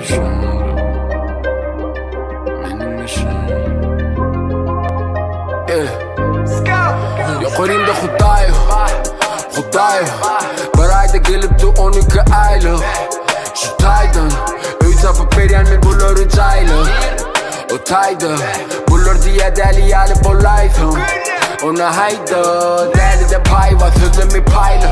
şonda Meniň işim Eh. Ýokarymda Hudaý, Hudaý Bir aýda gelipdi 12 aýlyk Şu taýdan öý tapyp berýän men bulary jaýly O taýda bular diýýä däli ýaly bolaýsam Ona haýda dälide paý bar sözlemi paýla.